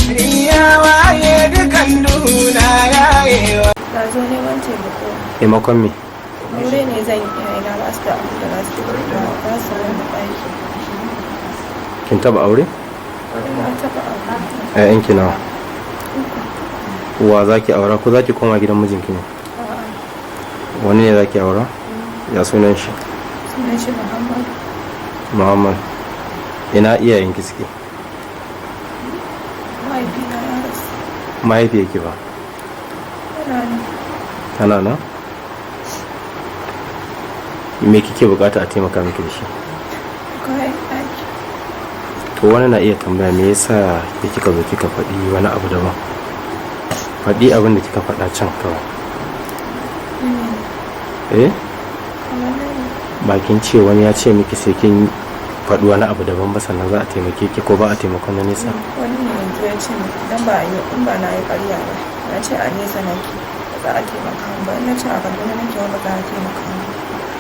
Ya waye dukan duna yayewa. Na zo neman taimako. Taimakon me? Aure ne zan yi, iyayena ba su da abin da za su ba su wani ɗaki. Kin taba aure? Na taɓa aure. Ƴaƴanki nawa? Wa zaki aura ko zaki koma gidan mijinki ne? A'a. Wani ne zaki aura? Ya sunan shi? Sunan shi Muhammad. Muhammad. Ina iyayenki suke? Mahaifina ya rasu. Mahaifiyarki ba? Yana nan. Tana nan? Me kike bukata a taimaka miki da shi? Kayan ɗaki. To, wani na iya tambaya me yasa da kika zo kika faɗi wani abu daban? Faɗi abin da kika faɗa can kawai. Eh? Kamar nan. Bakin ce wani ya ce miki sai kin faɗi wani abu daban ba sannan za a taimake ki, ko ba a taimakon na nesa? Wani ne yanzu ya ce min idan ba a yi in ba na yi ƙarya ba. Na ce a nesa nake, ba za a taimaka min ba. In na ce a Kaduna nake, ba za a taimaka min ba.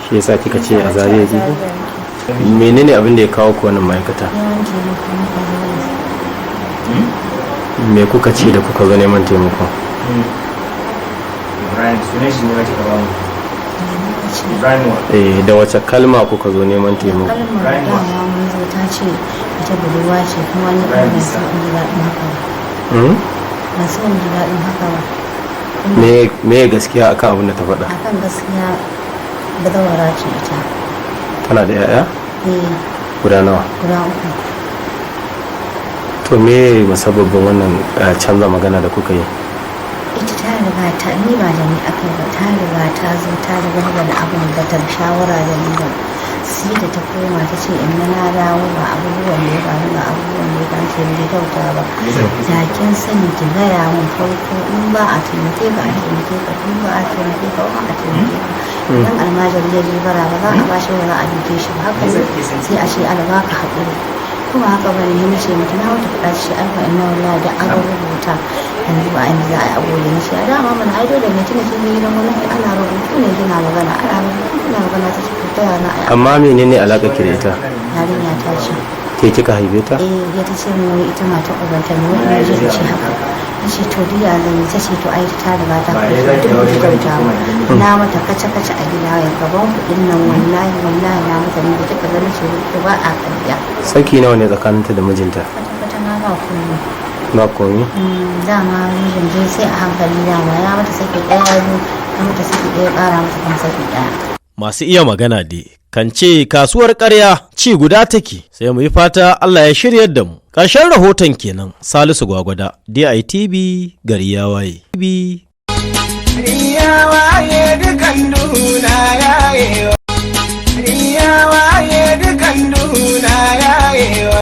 Shi yasa kika ce a Na Zaria ce a kike? Zaria nake. Menene abin da ya kawo ku wannan ma'aikata? Neman taimako muka zo. Me kuka ce da kuka zo neman taimako? Ibrahim sunan shi ne wace ka bamu. Ibrahim wa? Eh, da wace kalma kuka zo neman taimako? Kalmar dama mun zo ta ce ita budurwa ce, kuma ni kuma ban so in ji daɗin haka ba. Hmm? Ban so in ji daɗin haka ba. Me gaskiya akan abin da ta faɗa? Akan gaskiya, bazawara ce ita. Tana da 'ya'ya? Eh. Guda nawa? Guda uku. To, me musabbabin wannan canza magana da kuka yi? Ita ta riga ta, ni ba da ni aka yi ba, ta riga ta zo ta riga da abin da ta shawara da ni ba. Sai da ta koma ta ce in na dawo ga abubuwan da ya faru, ga abubuwan da ya faru, ce bai kyauta ba, da kin sani ki gaya min farko. In ba a taimake ka, a taimake ka. In ba a taimake ka ba, a taimake ka. Idan almajiri ya je bara, ba za a bashi ba, za a duke shi ba. Haka ne, sai a ce alba ka haƙuri, kuma haka bane ne. Nace mata na wata faɗa ce alfa inna wallahi da aka rubuta yanzu ba inda za a yi abu ne. Shi a dama mana ai dole ne, tunda kin yi gidan gwamnati ana rubutu ne kina magana, ana rubutu kina magana. Ta ce to ta yana ai. Amma menene alaƙar ki da ita? Yarinya ta ce. Ke kika haife ta? Eh, ya ta ce min wai ita mata ubanta ne, wai ina ji ce haka. Ta ce to diya zan yi. Ta ce to ai ta riga ta fito, duk ba ta kyauta ba, na mata kace kace a gida ya gaban kuɗin nan. Wallahi wallahi na mata ne da kika gani ce ko ba a ƙarya. Saki nawa ne tsakaninta da mijinta? Kwata kwata ma ba komai. Ba komi? Dama mijin dai sai a hankali. Dama ya mata saki ɗaya, biyu, ya mata saki ɗaya, ƙara mata kuma saki ɗaya. Masu iya magana dai kan ce kasuwar ƙarya ci guda take, sai mu yi fata Allah ya shiryar da mu. Ƙarshen rahoton kenan. Salisu Gwagwada, DITV, gari ya waye. Ya waye.